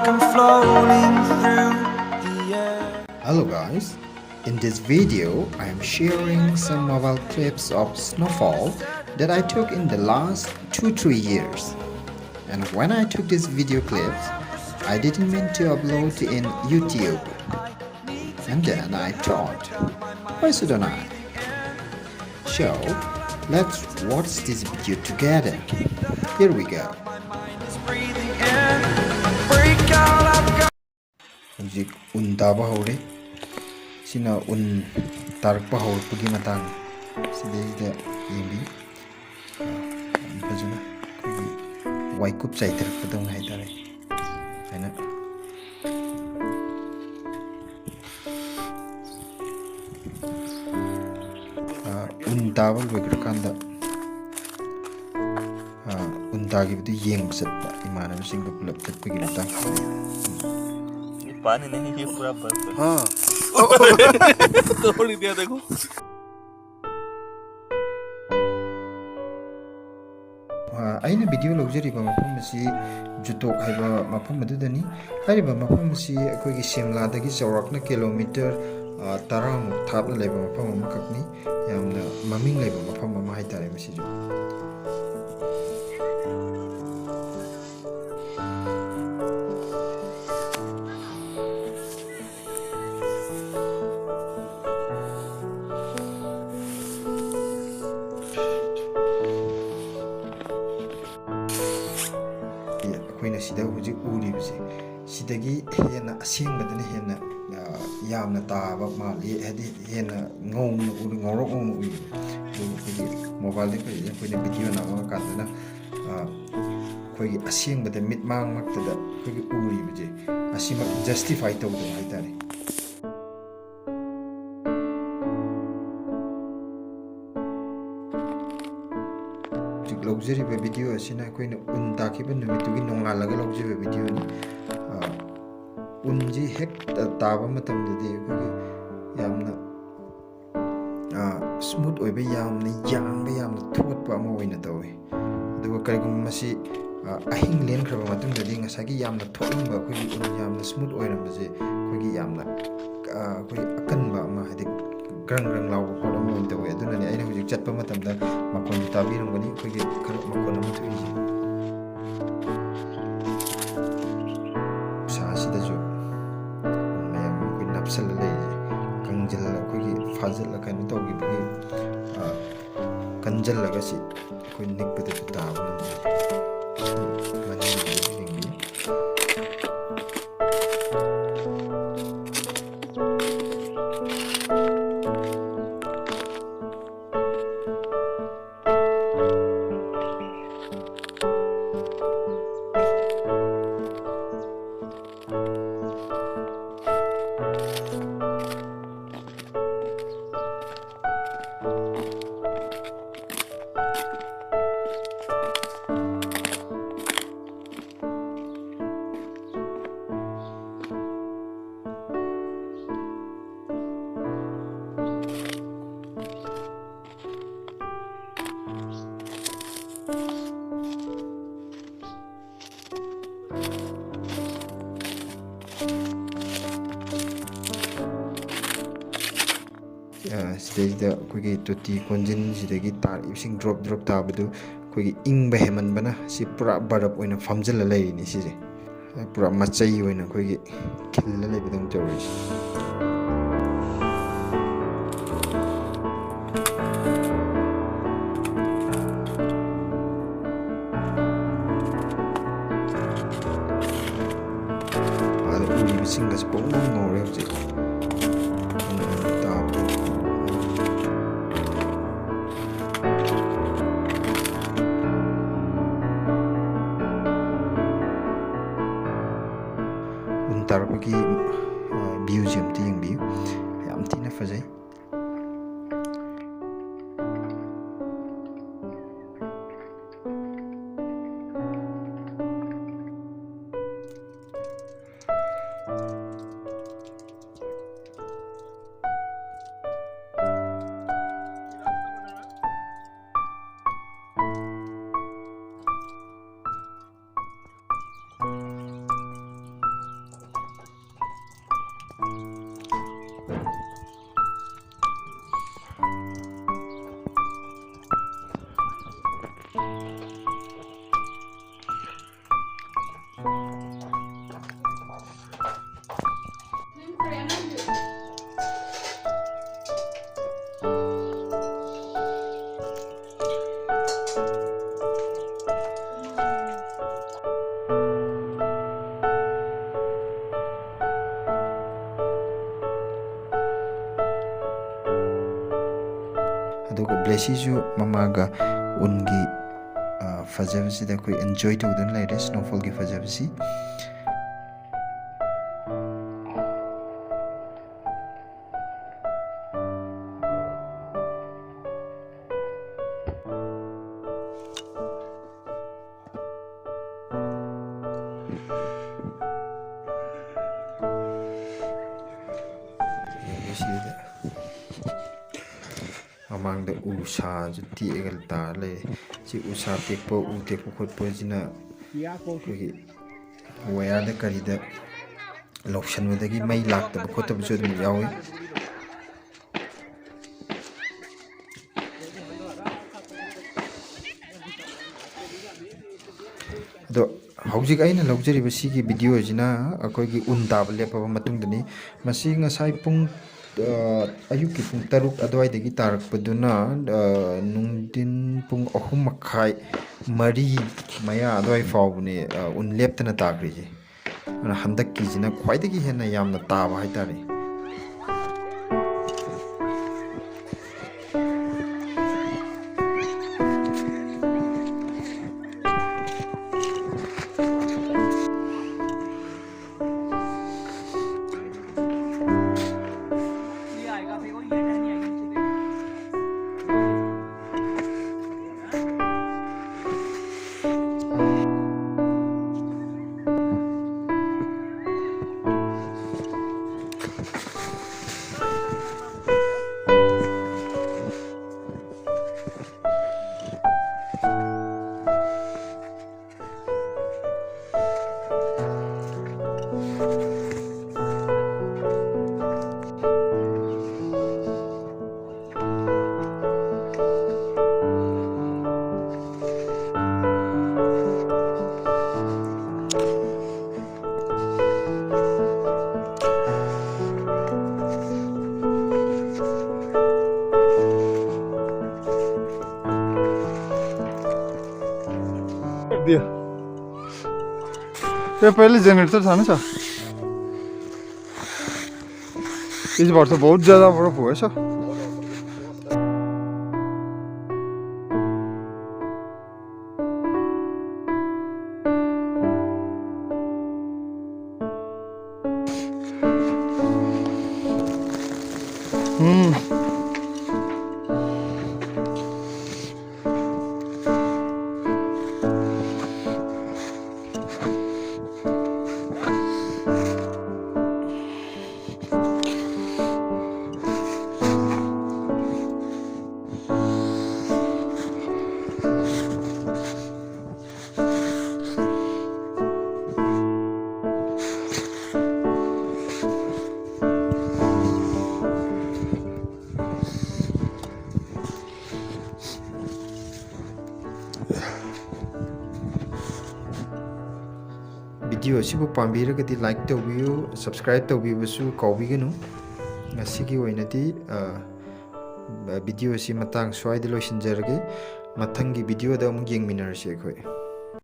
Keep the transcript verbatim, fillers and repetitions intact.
Floating through the air. Hello guys, in this video I am sharing some mobile clips of snowfall that I took in the last two three years. And when I took these video clips, I didn't mean to upload in YouTube. And then I thought, why shouldn't I? So, let's watch this video together. Here we go. Break out of ꯍꯧꯖꯤꯛ ꯎꯟ ꯇꯥꯕ ꯍꯧꯔꯦ꯫ ꯁꯤꯅ ꯎꯟ ꯇꯥꯔꯛꯄ ꯍꯧꯔꯛꯄꯒꯤ ꯃꯇꯥꯡ꯫ ꯁꯤꯗꯩꯁꯤꯗ ꯌꯦꯡꯕꯤꯌꯨ꯫ ꯌꯥꯝ ꯐꯖꯅ ꯑꯩꯈꯣꯏꯒꯤ ꯋꯥꯏꯀꯨꯞ ꯆꯥꯏꯊꯔꯛꯄꯗꯧꯅ ꯍꯥꯏꯇꯥꯔꯦ꯫ ꯁꯨꯃꯥꯏꯅ꯫ ꯑꯥ, ꯎꯟ ꯇꯥꯕ ꯂꯣꯏꯈ꯭ꯔꯀꯥꯟꯗ, ꯑꯥ, ꯎꯟ ꯇꯥꯈꯤꯕꯗꯨ ꯌꯦꯡꯕ ꯆꯠꯄ, ꯏꯃꯥꯟꯅꯕꯁꯤꯡꯒ ꯄꯨꯂꯞ ꯆꯠꯄꯒꯤ ꯃꯇꯥꯡ꯫ ये पानी नहीं, ये पूरा बर्फ है। हाँ। तोड़ दिया, देखो। ꯑ, ꯑꯩꯅ ꯚꯤꯗꯤꯑꯣ ꯂꯧꯖꯔꯤꯕ ꯃꯐꯝ ꯑꯁꯤ ꯖꯨꯇꯣꯛ ꯍꯥꯏꯕ ꯃꯐꯝ ꯑꯗꯨꯗꯅꯤ꯫ ꯍꯥꯏꯔꯤꯕ ꯃꯐꯝ ꯑꯁꯤ ꯑꯩꯈꯣꯏꯒꯤ ꯁꯤꯝꯂꯥꯗꯒꯤ ꯆꯥꯎꯔꯥꯛꯅ ꯀꯤꯂꯣꯃꯤꯇꯔ, ꯑ, ꯇꯔꯥꯃꯨꯛ ꯊꯥꯞꯅ ꯂꯩꯕ ꯃꯐꯝ ꯑꯃꯈꯛꯅꯤ꯫ ꯌꯥꯝꯅ ꯃꯃꯤꯡ ꯂꯩꯕ ꯃꯐꯝ ꯑꯃ ꯍꯥꯏꯇꯥꯔꯦ ꯃꯁꯤꯁꯨ꯫ ꯑꯩꯈꯣꯏꯅ ꯁꯤꯗ ꯍꯧꯖꯤꯛ ꯎꯔꯤꯕꯁꯦ, ꯁꯤꯗꯒꯤ ꯍꯦꯟꯅ ꯑꯁꯦꯡꯕꯗꯅ ꯍꯦꯟꯅ, ꯑ, ꯌꯥꯝꯅ ꯇꯥꯕ ꯃꯥꯜꯂꯤ, ꯍꯥꯏꯗꯤ ꯍꯦꯟꯅ ꯉꯧꯅ ꯎ-, ꯉꯧꯔꯣꯛ ꯉꯧꯅ ꯎꯏ꯫ ꯑꯗꯨꯒ ꯑꯩꯈꯣꯏꯒꯤ ꯃꯣꯕꯥꯏꯜꯗ ꯀꯩꯗ ꯑꯩꯈꯣꯏꯅ ꯚꯤꯗꯤꯑꯣ ꯅꯝꯃꯛꯑꯀꯥꯟꯗꯅ, ꯑ, ꯑꯩꯈꯣꯏꯒꯤ ꯑꯁꯦꯡꯕꯗ ꯃꯤꯠꯃꯥꯡꯃꯛꯇꯗ ꯑꯩꯈꯣꯏꯒꯤ ꯎꯔꯤꯕꯁꯦ, ꯑꯁꯤꯃꯛ ꯖꯁꯇꯤꯐꯥꯏ ꯇꯧꯗꯕ ꯍꯥꯏꯇꯥꯔꯦ꯫ ꯍꯧꯖꯤꯛ ꯂꯧꯖꯔꯤꯕ ꯚꯤꯗꯤꯑꯣ ꯑꯁꯤꯅ ꯑꯩꯈꯣꯏꯅ ꯎꯟ ꯇꯥꯈꯤꯕ ꯅꯨꯃꯤꯠꯇꯨꯒꯤ ꯅꯣꯡꯉꯥꯜꯂꯒ ꯂꯧꯖꯕ ꯚꯤꯗꯤꯑꯣꯅꯤ꯫ ꯑ, ꯎꯟꯁꯤ ꯍꯦꯛ ꯇ-, ꯇꯥꯕ ꯃꯇꯝꯗꯗꯤ ꯑꯩꯈꯣꯏꯒꯤ ꯌꯥꯝꯅ, ꯑ, ꯁ꯭ꯃꯨꯠ ꯑꯣꯏꯕ, ꯌꯥꯝꯅ ꯌꯥꯡꯕ, ꯌꯥꯝꯅ ꯊꯣꯠꯄ ꯑꯃ ꯑꯣꯏꯅ ꯇꯧꯏ꯫ ꯑꯗꯨꯒ ꯀꯔꯤꯒꯨꯝꯕ ꯃꯁꯤ, ꯑ, ꯑꯍꯤꯡ ꯂꯦꯟꯈ꯭ꯔꯕ ꯃꯇꯨꯡꯗꯗꯤ ꯉꯁꯥꯏꯒꯤ ꯌꯥꯝꯅ ꯊꯣꯠꯂꯝꯕ, ꯑꯩꯈꯣꯏꯒꯤ ꯎꯟ ꯌꯥꯝꯅ smooth ꯑꯣꯏꯔꯝꯕꯁꯦ, ꯑꯩꯈꯣꯏꯒꯤ ꯌꯥꯝꯅ, ꯑ, ꯑꯩꯈꯣꯏ ꯑꯀꯟꯕ ꯑꯃ, ꯍꯥꯏꯗꯤ ꯒ꯭ꯔꯪ ꯒ꯭ꯔꯪ ꯂꯥꯎꯕ ꯄꯣꯠ ꯑꯃ ꯑꯣꯏꯅ ꯇꯧꯋꯦ꯫ ꯑꯗꯨꯅꯅꯦ ꯑꯩꯅ ꯍꯧꯖꯤꯛ ꯆꯠꯄ ꯃꯇꯝꯗ ꯃꯈꯣꯟꯁꯨ ꯇꯥꯕꯤꯔꯝꯒꯅꯤ, ꯑꯩꯈꯣꯏꯒꯤ ꯈꯔ ꯃꯈꯣꯟ ꯑꯃ ꯊꯣꯛꯏꯁꯦ꯫ ꯎꯁꯥꯁꯤꯗꯁꯨ ꯃꯌꯥꯝ ꯑꯩꯈꯣꯏ ꯅꯞꯁꯜꯂ ꯂꯩꯔꯤꯁꯦ, ꯀꯪꯖꯤꯜꯂ, ꯑꯩꯈꯣꯏꯒꯤ ꯐꯥꯖꯤꯜꯂ ꯀꯩꯅꯣ ꯇꯧꯈꯤꯕꯒꯤ, ꯑ, ꯀꯟꯖꯜꯂꯒ ꯁꯤ ꯑꯩꯈꯣꯏ ꯅꯤꯛꯄꯗꯁꯨ ꯇꯥꯕ ꯉꯝꯗꯦ꯫ ꯃꯅꯤꯡꯒꯤꯗꯨꯁꯨ ꯌꯦꯡꯕꯤꯌꯨ꯫ ꯑ, ꯁꯤꯗꯩꯁꯤꯗ ꯑꯩꯈꯣꯏꯒꯤ ꯇꯣꯇꯤ ꯀꯣꯟꯖꯤꯟꯁꯤꯗꯒꯤ ꯇꯥꯔꯛꯏꯕꯁꯤꯡ drop drop ꯇꯥꯕꯗꯨ ꯑꯩꯈꯣꯏꯒꯤ ꯏꯪꯕ ꯍꯦꯟꯃꯟꯕꯅ ꯁꯤ ꯄꯨꯔꯥ ꯕꯔꯞ ꯑꯣꯏꯅ ꯐꯝꯖꯤꯜꯂ ꯂꯩꯔꯤꯅꯤ ꯁꯤꯁꯦ꯫ ꯄꯨꯔꯥ ꯃꯆꯩ ꯑꯣꯏꯅ ꯑꯩꯈꯣꯏꯒꯤ ꯈꯤꯜꯂ ꯂꯩꯕꯗꯧꯅ ꯇꯧꯔꯤꯁꯦ꯫ ꯑꯥꯗ ꯎꯔꯤꯕꯁꯤꯡ ꯑꯁꯤ ꯄꯨꯡꯉꯧ ꯉꯧꯔꯦ ꯍꯧꯖꯤꯛ꯫ ꯇꯥꯕꯗ꯫ ꯎꯟ ꯇꯥꯔꯛꯄꯒꯤ, ꯑ, view ꯁꯦ ꯑꯝꯇ ꯌꯦꯡꯕꯤꯌꯨ, ꯌꯥꯝ ꯊꯤꯅ ꯐꯖꯩ꯫ ꯁꯤꯁꯨ ꯃꯃꯥꯒ ꯎꯟꯒꯤ, ꯑ, ꯐꯖꯕꯁꯤꯗ ꯑꯩꯈꯣꯏ enjoy ꯇꯧꯗꯨꯅ ꯂꯩꯔꯦ, snowfallꯒꯤ ꯐꯖꯕꯁꯤ꯫ ꯌꯦꯡꯉꯨ ꯁꯤꯗ꯫ ꯃꯃꯥꯡꯗ ꯎ ꯁꯥꯁꯨ ꯇꯦꯛꯑꯒ ꯇꯥꯔ ꯂꯩꯔꯦ꯫ ꯁꯤ ꯎ ꯁꯥ ꯇꯦꯛꯄ, ꯎ ꯇꯦꯛꯄ ꯈꯣꯠꯄꯁꯤꯅ ꯑꯩꯈꯣꯏꯒꯤ ꯋꯥꯌꯔꯗ ꯀꯔꯤꯗ ꯂꯧꯁꯟꯕꯗꯒꯤ ꯃꯩ ꯂꯥꯛꯇꯕ ꯈꯣꯠꯇꯕꯁꯨ ꯑꯗꯨꯝ ꯌꯥꯎꯏ꯫ ꯑꯗꯣ ꯍꯧꯖꯤꯛ ꯑꯩꯅ ꯂꯧꯖꯔꯤꯕ ꯁꯤꯒꯤ video ꯁꯤꯅ ꯑꯩꯈꯣꯏꯒꯤ ꯎꯟ ꯇꯥꯕ ꯂꯦꯞꯄꯕ ꯃꯇꯨꯡꯗꯅꯤ꯫ ꯃꯁꯤ ꯉꯁꯥꯏ ꯄꯨꯡ, ꯑ, ꯑꯌꯨꯛꯀꯤ ꯄꯨꯡ ꯇꯔꯨꯛ ꯑꯗꯨꯋꯥꯏꯗꯒꯤ ꯇꯥꯔꯛꯄꯗꯨꯅ, ꯑ, ꯅꯨꯡꯊꯤꯟ ꯄꯨꯡ ꯑꯍꯨꯝ ꯃꯈꯥꯏ, ꯃꯔꯤ ꯃꯌꯥ ꯑꯗꯨꯋꯥꯏ ꯐꯥꯎꯕꯅꯦ, ꯑ, ꯎꯟ ꯂꯦꯞꯇꯅ ꯇꯥꯈ꯭ꯔꯤꯁꯦ꯫ ꯑꯗꯨꯅ ꯍꯟꯗꯛꯀꯤꯁꯤꯅ ꯈ꯭ꯋꯥꯏꯗꯒꯤ ꯍꯦꯟꯅ ꯌꯥꯝꯅ ꯇꯥꯕ ꯍꯥꯏꯇꯥꯔꯦ꯫ कर दिया। ये पहले जनरेटर था ना सर, इस बार तो बहुत ज़्यादा बर्फ हुआ है सर। ꯚꯤꯗꯤꯑꯣ ꯑꯁꯤꯕꯨ ꯄꯥꯝꯕꯤꯔꯒꯗꯤ like ꯇꯧꯕꯤꯌꯨ, subscribe ꯇꯧꯕꯤꯕꯁꯨ ꯀꯥꯎꯕꯤꯒꯅꯨ꯫ ꯉꯁꯤꯒꯤ ꯑꯣꯏꯅꯗꯤ, ꯑ, ꯚꯤꯗꯤꯑꯣ ꯑꯁꯤ ꯃꯇꯥꯡ ꯁ꯭ꯋꯥꯏꯗ ꯂꯣꯏꯁꯤꯟꯖꯔꯒꯦ꯫ ꯃꯊꯪꯒꯤ ꯚꯤꯗꯤꯑꯣꯗ ꯑꯃꯨꯛ ꯌꯦꯡꯃꯤꯟꯅꯔꯁꯤ ꯑꯩꯈꯣꯏ꯫